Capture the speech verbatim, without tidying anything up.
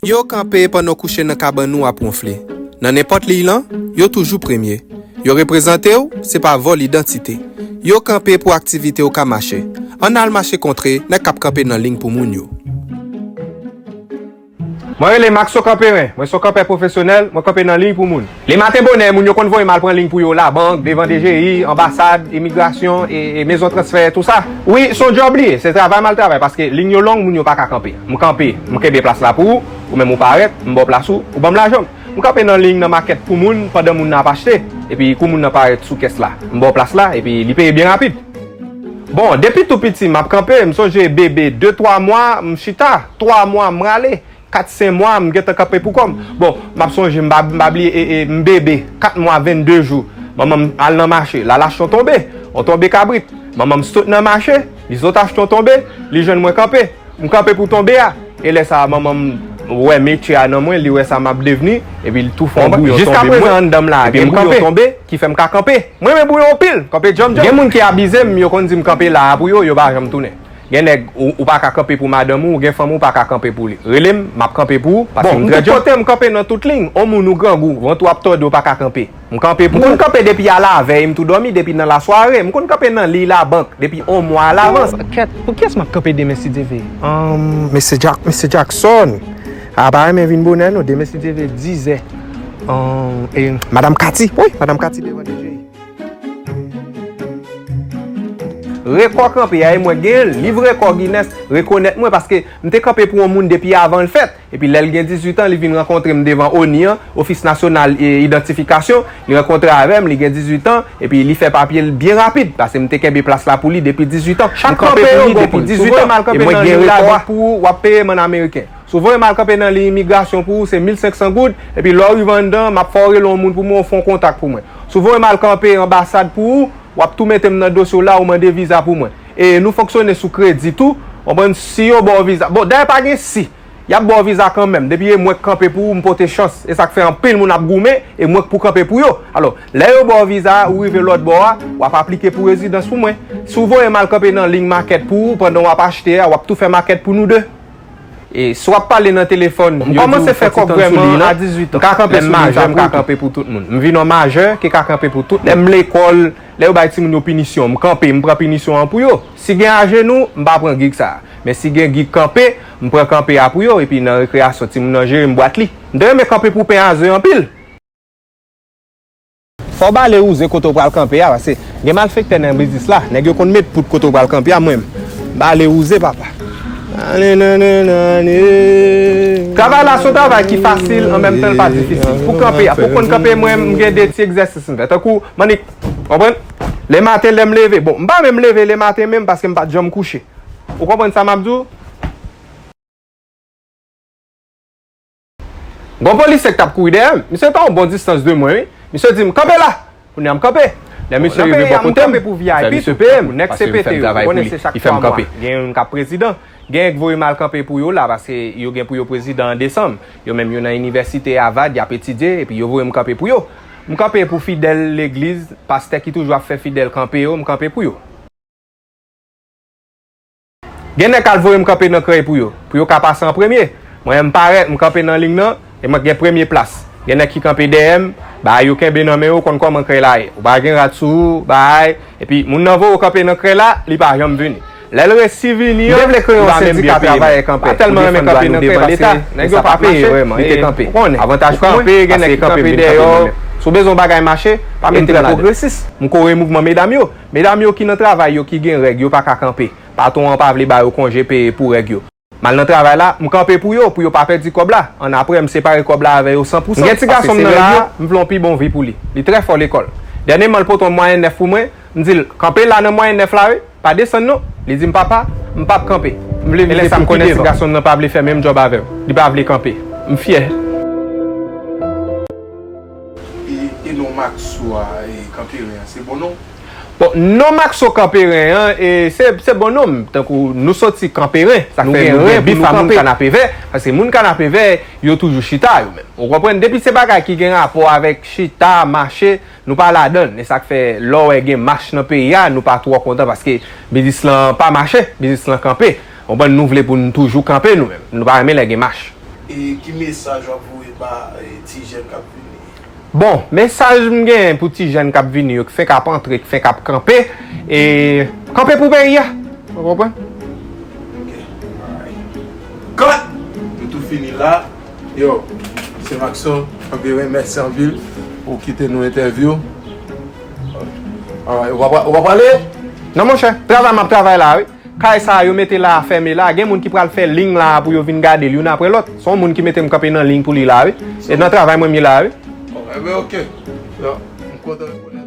Yo kanpe pandan w kouche nan kabann ou ap wonfle. Nan nenpòt liy lan, yo toujou premye. Yo reprezante w, se pa vòl idantite. Yo kanpe pou aktivite w ka mache. Ann al mache kontre nèg k ap kanpe nan liy pou moun yo. Mwen rele Maxo Kanperen. Mwen se yon kanpè pwofesyonèl, mwen kanpe nan liy pou moun. Lematen bonè, moun yo konn voye m al pran liy pou yo, labank, devan D G I, anbasad, imigrasyon, e, e mezon transfè, tou sa. Wi, se yon djòb li ye, se travay m al travay, paske liy yo long, moun yo pa ka kanpe. M kanpe, m kenbe plas la pou ou, ou menm ou parèt, m ba w plas ou, ou ban m lajan m. M kanpe nan liy nan makèt pou moun, pandan moun nan ap achte, epi kou moun nan parèt sou kès la, m ba w plas la, epi li peye byen rapid. Bon, depi tou piti, m ap kanpe, m sonje bebe de, twa mwa, m chita, twa mwa, m rale. Kat, senk mwa, m gentan kanpe pou kò m. Bon, m ap sonje, m pa, m pa bliye, e, e, m bebe, kat mwa, vennde jou. Manman m al nan mache, l al achte yon tonbe, yon tonbe kabrit. Manman m sot nan mache, li sot achte yon tonbe, li jwenn mwen kanpe. M kanpe pou tonbe a. E lè sa a, manman m wè metye a nan mwen, li wè sa m ap devni, epi l tou fè yon bouyon tonbe mwen. Epi m kanpe. Tonbe ki fè m ka kanpe. Mwen renmen bouyon anpil, kanpe djanm djanm. Gen moun ki abize m, yo konn di m kanpe la a pou yo, yo pa janm tounen. Gen nèg, ou, ou pa ka kanpe pou madanm ou, ou gen fanmi, ou pa ka kanpe pou li. Rele m, m ap kanpe pou ou, paske m trè djanm. Bon, m tout kote, m kanpe nan tout liy. On moun ou grangou, vant ou ap tòde, ou pa ka kanpe. M kanpe pou ou. M konn kanpe depi alavèy, m tou dòmi depi nan lasware. M konn kanpe nan liy labank depi on mwa alavans. Kèt, pou kiyès m ap kanpe demen si Dye vle? Ahn, mesye Jack, mesye Jackson. A pa renmen vin bonè non, demen si Dye vle, dizè. Ahn, e, Madam Katy, wi, Madam Katy devan D J. Rekò kanpe a, e mwen genyen l. Liv rekò Guinness rekonèt mwen paske m te kanpe pou yon moun depi avan l fèt. Epi lè l gen dizuit an, li vin rankontre m devan ONI an, Ofis Nasyonal, e, Idantifikasyon. Li rankontre avè m, li gen dizuit an, epi li fè papye l byen rapid, paske m te kenbe plas la pou li depi dizuit an. M kanpe pou li depi dizuit an, e mwen gen rekò a. Pou ou, w ap peye m ann ameriken. Si w voye m al kanpe nan liy imigrasyon pou ou, se mil senk san goud, epi lè w rive anndan, m ap fè w rele yon moun pou mwen, ou fè yon kontak pou mwen. Si w voye m al kanpe anbasad pou ou, w ap tou mete m nan dosye w la, ou mande viza pou mwen. E nou fonksyone sou kredi tou, w konprann, si yo ba w viza. Bon, dayè pa gen si, y ap ba w viza kanmenm. Depi e mwen k kanpe pou ou, m pote chans. E sa k fè anpil moun ap goumen, e mwen k pou kanpe pou yo. Alò, lè yo ba w viza a, ou rive lòt bò a, w ap aplike pou rezidans pou mwen. Si w voye m al kanpe nan liy makèt pou ou, pandan w ap achte a, w ap tou fè makèt pou nou de. E si w ap pale nan telefòn, m kòmanse fè kòb vrèman a dizuit an. M ka kanpe sou moun sa pou tou. M vin yon majè ki ka kanpe pou tout moun. Lè m lekòl, lè yo bay timoun yo pinisyon, m kanpe, m pran pinisyon an pou yo. Si gen ajenou, m pa pran gig sa a. Men si gen gig kanpe, m pran kanpe a pou yo, epi nan rekreyasyon, timoun nan jere m bwat li. M te renmen kanpe pou pen a ze anpil. Fò w ba ale wouze kote w pral kanpe a, paske gen malfektè nan biznis la. Nèg yo konn met poud kote w pral kanpe a, mwen menm, m ba ale wouze, papa. Travay la se yon travay ki fasil, an menm tan l pa difisil. Pou kanpe a, pou konn kanpe, mwen menm, m gen de ti egzèsis m fè. Tankou, m annik, w konprann? Lematen, lè m leve, bon, m pa menm leve lematen menm, paske m pa t janm kouche. Ou konprann sa m ap di w? Gon polisye k t ap kouri dèyè m. Misye te yon bon distans de mwen, wi. Misye di m, "Kanpe la!" Kounye a m kanpe. Lè misye rive bò kote m, fè misye peye m, paske m fè m travay pou li. Li fè m kanpe. Gen youn k ap prezidan. Gen k voye m al kanpe pou yo la, paske yo gen pou yo prezidan an desanm. Yo menm, yo nan inivèsite Harvard, y ap etidye, epi yo voye m kanpe pou yo. M kanpe pou fidèl legliz, pastè ki toujou ap fè fidèl kanpe yo, m kanpe pou yo. Gen nèg k al voye m kanpe nan krèy pou yo, pou yo ka pase an premye. Mwen, m parèt, m kanpe nan liy nan, e mwen k gen premye plas. Gen nèg ki kanpe dèyè m, bagay yo kenbe nan men yo, konn kòman krèy la ye. Ou pa gen rad sou ou, bagay, epi moun nan voye w kanpe nan krèy la, li pa janm vini. Lè l resi vini an, li pa menm byen peye m. M pa tèlman renmen kanpe nan krèy paske nèg yo pa peye vrèman. Ou konnen, avantaj pou mwen, gen nèg ki kanpe dèyè w. Si w bezwen yon bagay mache, pa mete m ladan. M kore mouvman medam yo. Medam yo ki nan travay yo, ki gen règ, yo pa ka kanpe. Patwon an pa vle ba yo konje peye pou règ yo. M al nan travay la, m kanpe pou yo, pou yo pa pèdi kòb la. Annapre, m separe kòb la avè yo san pou san. M gen ti gason m nan la a, m vle yon pi bon vi pou li. Li trè fò lekòl. Dènyèman, l pote yon mwayèn nèf pou mwen, m di l, "Kanpe la nan mwayèn nèf la, wi. Pa desann non." Li di m, "Papa, m p ap kanpe. M vle vize pi pi devan." E lè sa m konnen ti gason m nan pa vle fè menm djòb avè m. Li pa vle kanpe. M fyè. E, e non Maxo a, e, Kanperen an, se bon non? Bon, non Maxo Kanperen an, e, se, se bon non m. Tankou nou soti Kanperen, sa fè nou gen bif a moun Kanapevè, paske moun Kanapevè, yo toujou chita, yo menm. Ou konprann? Depi se bagay ki gen rapò avèk chita, mache, nou pa ladan l. E sa k fè, lè w wè gen mach nan peyi a, nou pa twò kontan, paske biznis lan pa mache, biznis lan kanpe. Ou konprann? Nou vle pou n toujou kanpe, nou menm. Nou pa renmen lè gen mach. E ki mesaj w ap voye ba e, ti jèn k ap vini? Bon, mesaj m genyen pou ti jèn k ap vini yo, ki fenk ap antre, ki fenk ap kanpe, e kanpe pou peyi a. Ou konprann? Ok. Alright. Cut! Nou tou fini la. Yo, se Maxon, anpil mèsi anpil pou kite nou entèvyou. Alright, ou pa ou pa prale? Non, monchè, travay m ap travay la, wi. Kay sa a yo mete la a fèmen la, gen moun ki pral fè liy la a pou yo vin gade l youn apre lòt. Se yon moun ki mete m kanpe nan liy pou li la, wi. E nan travay mwen m ye la, wi. Bon, enben, ok. Yo, m kontan.